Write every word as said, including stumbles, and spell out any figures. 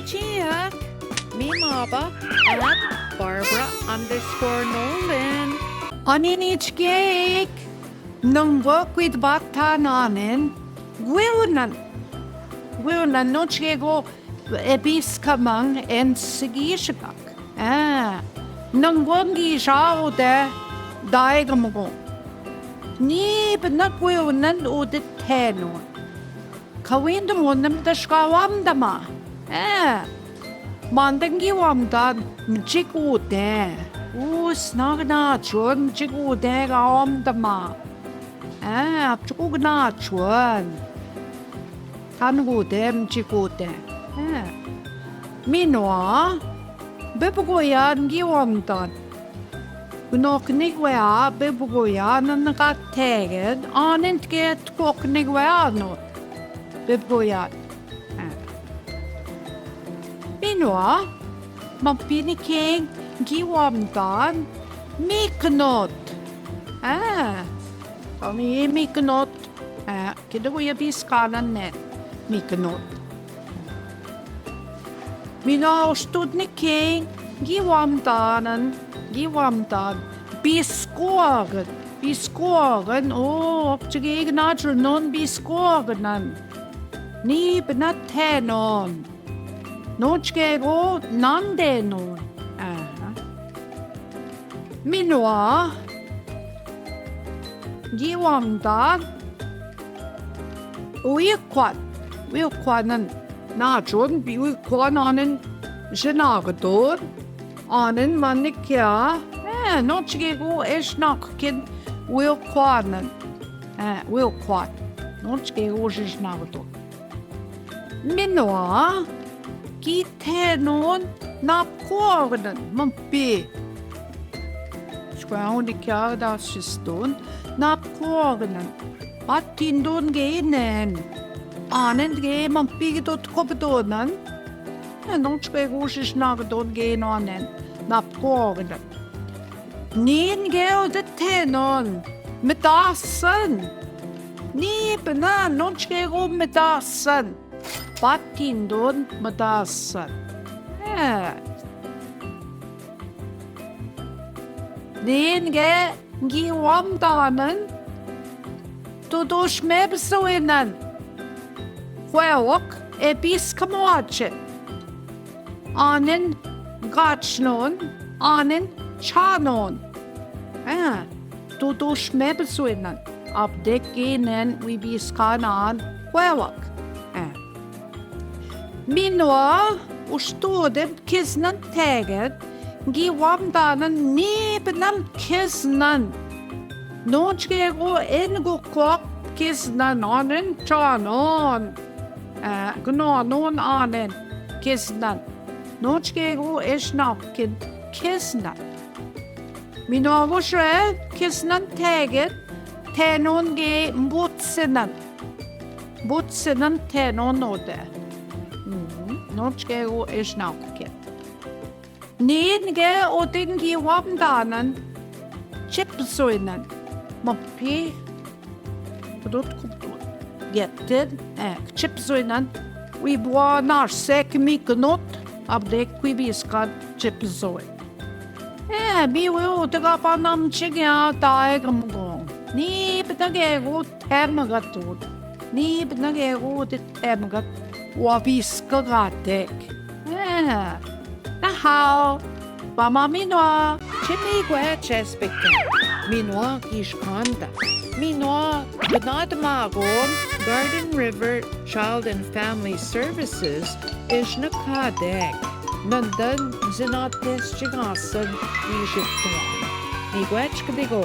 Check mi mapa at Barbara underscore Nolan. Anin ichkiek, nungua kwid batan anin, guinan, guinan, no chkeo ebiskemang en sigisebak. Ah, nungua ngiis aote daigum go. Nibna guinan ude tenon. Kawin demonnem dashka wamdama. Eh. Mande ngi wamdan mjigude. Us na gnachuan mjigude ga wamdama. Eh, apchuk gnachuan. Tan gude mjigude. Eh. Minua. Bebgoyan ngi wamdan. Gnokni wea, bebgoyan, naka tegen, anen tge tkokni wea no. Bebgoyan. Eh. Minua, mapini ken ngi wamdan, miknot. Eh. Ami miknot. Eh, keda wia biskanan ne, miknot. Minua, ustod ni ken ngi wamdan, ngi wamdan, biskoagan, biskoagan, o, apchuk gnachuan non biskoaganan. Nibna tenon. No chkeo nande non. Aha. Minua. Ngi wamdan. Uikwan. Uikwanan. Nachuan bi uikwan anen. Jinagdon. Anen manikea. Eh, no chkeo ejinaken. Uikwanan. Eh, uikwan. No chkeo jinagdon. Minua, ki tenon napkoagnen, mumpi. Skweo ni kiada siston, napkoagnen. Patindon ginen. Anen ge mumpi dot kobdonen. Enonch ke gusis nagdon ginen anen. Napkoagnen. Nin ge ude tenon. Mdasen. Ni bena, nonch ke gu mdasen. Patindon mdasen. Ee. Nin ge ngi wamdanen. Tudush mebsoinen. Fueok e biskmoachen. Anen gachnon, anen chanon. Ee, tudush mebsoinen. Abdek ginen wi biskan an fueok. Ee. Minua, ustuden kisnen tegen, ngi wamdanen ni bena kisnen. Nonch ke gu en gu kuak kisnen anen chanon. Ee, gnanon anen kisnen. Nonch ke gu esnaken kisnen. Minua gu sre kisnen tegen, tenon ge mbutsenen. Mbutsenen tenon ude. Mhm. Nonch ke gu esnaken. Nin ge uden ngi wamdanen, chipsoinen. Mumpi. Kudut kudut. Getten, ee, chipsoinen. Wi bua narsek mi knut, abdek wi biskan chipsoin. Ee, mi wi ude ga panam chigea daeg mgon. Ni bena ge gu temgatut. Ni bena ge gu de temgat wa biska gatek. Ee. Nahao. Bama minua. Chimi gwe chesbeke. Minua kishkanda. Minua gnad magon Garden River Child and Family Services ishna kadek. Nandun zinates chigasen ishitwa. Ni gwe chkdigo.